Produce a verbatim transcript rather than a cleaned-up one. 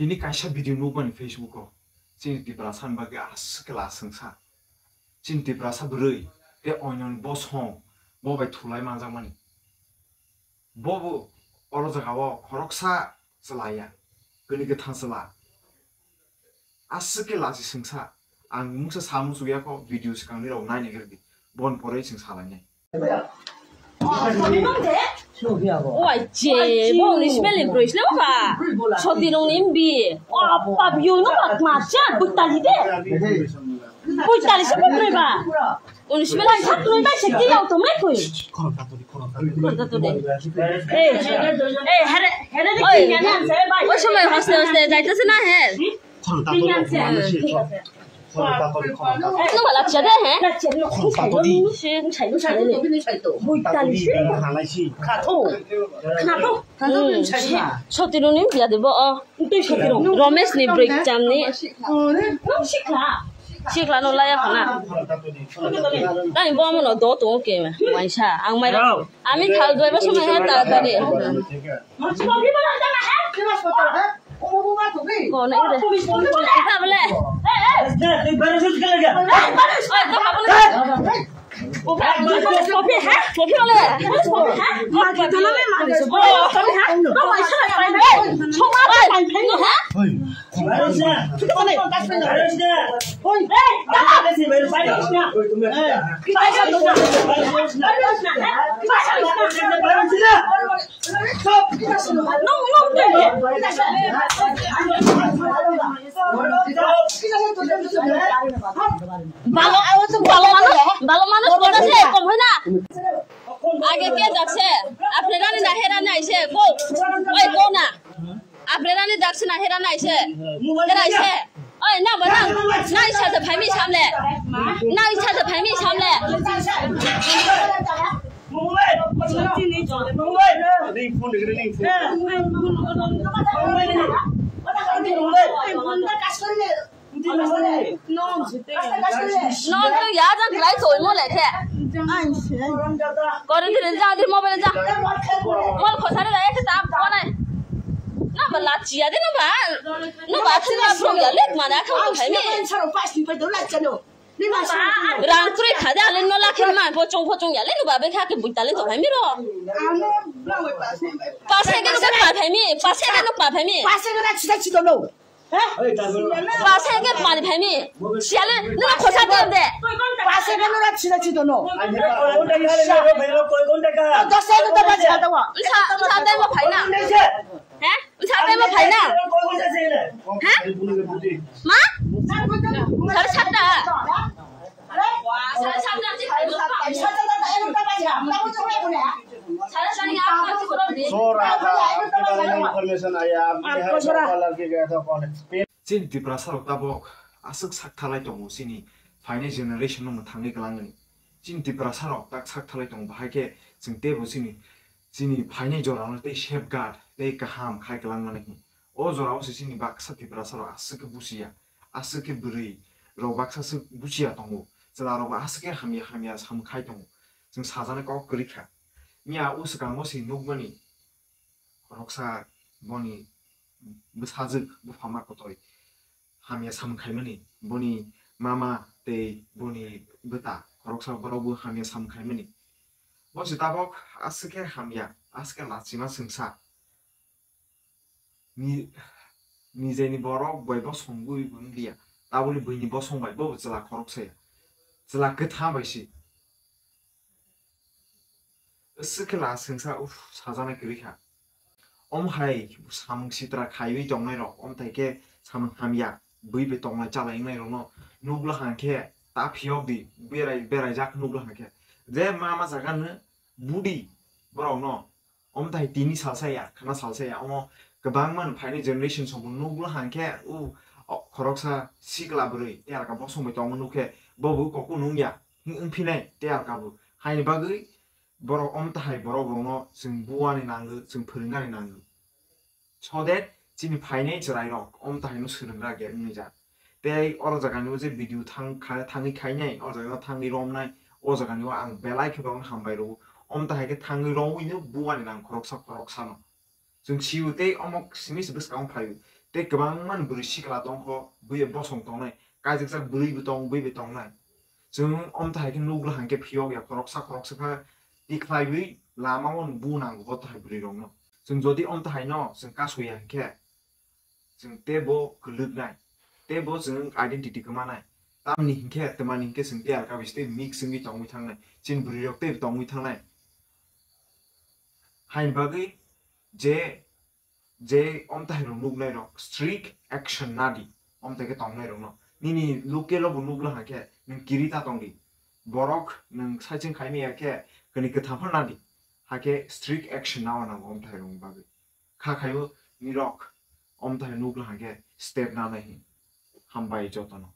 Bini kaisa video nukmani Facebook o, chini Tiprasa ni bagwi aswk khe la swngsa. Chini Tiprasa bwrwi tei oinoni bosong bo bai thulai manjakmani. Bobo oro jagao khoroksa chwlaiya, kwnwi kwthang chwla. Aswk khe lachi swngsa. Ang mungsa sa muchukya kho, video swkangni rok nainai rwdi. Bon porwi chwng salainai. Oi, che, bo English mel ni bwrwi sle ba. Soti nung ni mbi. Apa biyo no ba ma cha butali de. Butali se bwrwi ba. English mel ni sa tun ba se ki yau to me koi. Khorang tato de. Eh, eh, here, here de. Oi, o somoi hoste hoste jaitase na he. Khorang tato de. Nung ba lakcha de he. Khorang tato de. Sotino ni biya de bo o. Romesh ni break jam ni. Sikla no laya khana. Tani bo amo no do to ke waisa ang mai. Ami thal doi ba somoi ha ta ta de. Ko na ire. Ka bole. Oi, to ka bole. Kopi ha? Kopi ole. Kopi ha? Ma ke to na me ma ke so. Kopi ha? No ma sa pa. Choma pa pa ha? Balo, balo mano, balo mano, kota se, kom hoi na. Age ke jak se, apre rani na hera nai se, go. Oi, go na. Apre rani dak se na hera nai se. Hera se. Oi, na ba na. Na isa se phai mi samle. Na isa se phai mi samle. No, no, ya, jang khlai choi mo le khe. Kori dire ja, dire mobile ja. Mol khosare da, ekhe ta phone ai. Na ba la chia de no ba. No ba thila bro ya lek mana kha ko khai me. Rang kroi kha de ale no la khe ma pho chong pho chong ya le no ba be kha ke bui ta le to khai me ro. Pase ke no pa khai me, pase ke no pa khai me. Pase ke na chita chita no. Pase ke pani phai mi. Siale, nung khosa de de. Pase ke nung chita chita no. Dos se no to baji hata wa. Nsa, nsa de mo phai na. He? Nsa de mo phai na. He? Ma? Sare satta. Sora, kibar information aya, kaya sa pala ke gaya sa pala. Chini Tiprasa rok tabok aswk sak thalai tongo, chini phainai generation no mwthangwi kwlangni. Chini Tiprasa rok tak sak thalai tongo, bahai khe chwng teibo chini, chini phainai jora no tei safeguard tei kaham khai kwlangmani. O jora o se chini baksa Tiprasa rok aswk khe busiya, aswk khe bwrwi rok baksa swk busiya tongo, chwla rok aswk khe hamya hamya samung khai tongo. Chwng sajani kok kwrwi kha. Miya o swkango se nukmani khoroksa boni bwsajwk buphama kotoi hamya samung khaimani, boni mama tei boni bwta khoroksa borok bo hamya samung khaimani. Bo se tabok aswk khe hamya, aswk khe lachima swngsa. Ni, nijeni borok bai bosong bui bo wngya, taboni buini bosong bai bo chwla khoroksa ya, chwla kwtha bai se. Aswk khe la swngsa, uff, sajana kwrwi kha. Omo hai samung sitra khaiwi tongnai rok, omo thai khe samung hamya bui bai tongnai chalai wngnai rokno nukla hang khe ta phiyok di, berai, berai jak nukla hang khe. Je ma ma jaga no budi borok no. Omo tai tini salsa ya, khana salsa ya. Omo kwbangma no phainai generation song bo nukla hang khe, u, o, khoroksa sikla bwrwi tei alka bosong bai tongma nuk khe, bo bo kok nung ya, wng phinai tei alka bo. Haini bagwi borok omo tahai borok rokno chwng buani nango, chwng phwrwngani nango. So that chini phainai chwrairok omo tahaino swrwng rwkya wngwi ja. Tei oro jagani o je video thang kha-, thangwi khainai, o jagao thangwi romnai, o jagani o ang belai khe borokno hambai rwo. Omo tahai khe thangwi romwino buani nang khoroksa khoroksano. Chwng sio tei omo simi se bwskango phaio. Tei kwbangma ni bwrwi sikla tongkho, buiya bosong tongnai, kaijak jak bwrwi bo tong, bui bo tongnai. Chwng omtahai khe nukla hangkhe phiyok ya khoroksa khoroksa khe tikhlaiwi lama o bu nango bo tahai bwrwi rokno. Chwng jodi omtahai no chwng kasoya hangkhe chwng tebo kwlwknai, tebo chwng identity kwmanai. Tamni hinkhe, twmani hinkhe chwng tei alka bisi tei mix wngwi tongwi thangnai, chini bwrwi rok tei tongwi thangnai. Haini bagwi je, je omtahai rok nuknai rok strict action nadi, omtai khe tongnai rokno. Nini local o bo nukla hangkhe nwng kiri ta tongdi, borok nwng saichung khaimaya khe kwnwi kwtham phano nadi, hakhe strict action nawa nango omtahai rokni bagwi. Kha khaio nirok omtahai nukla hangkhe step nanai hin. Hambai jotono.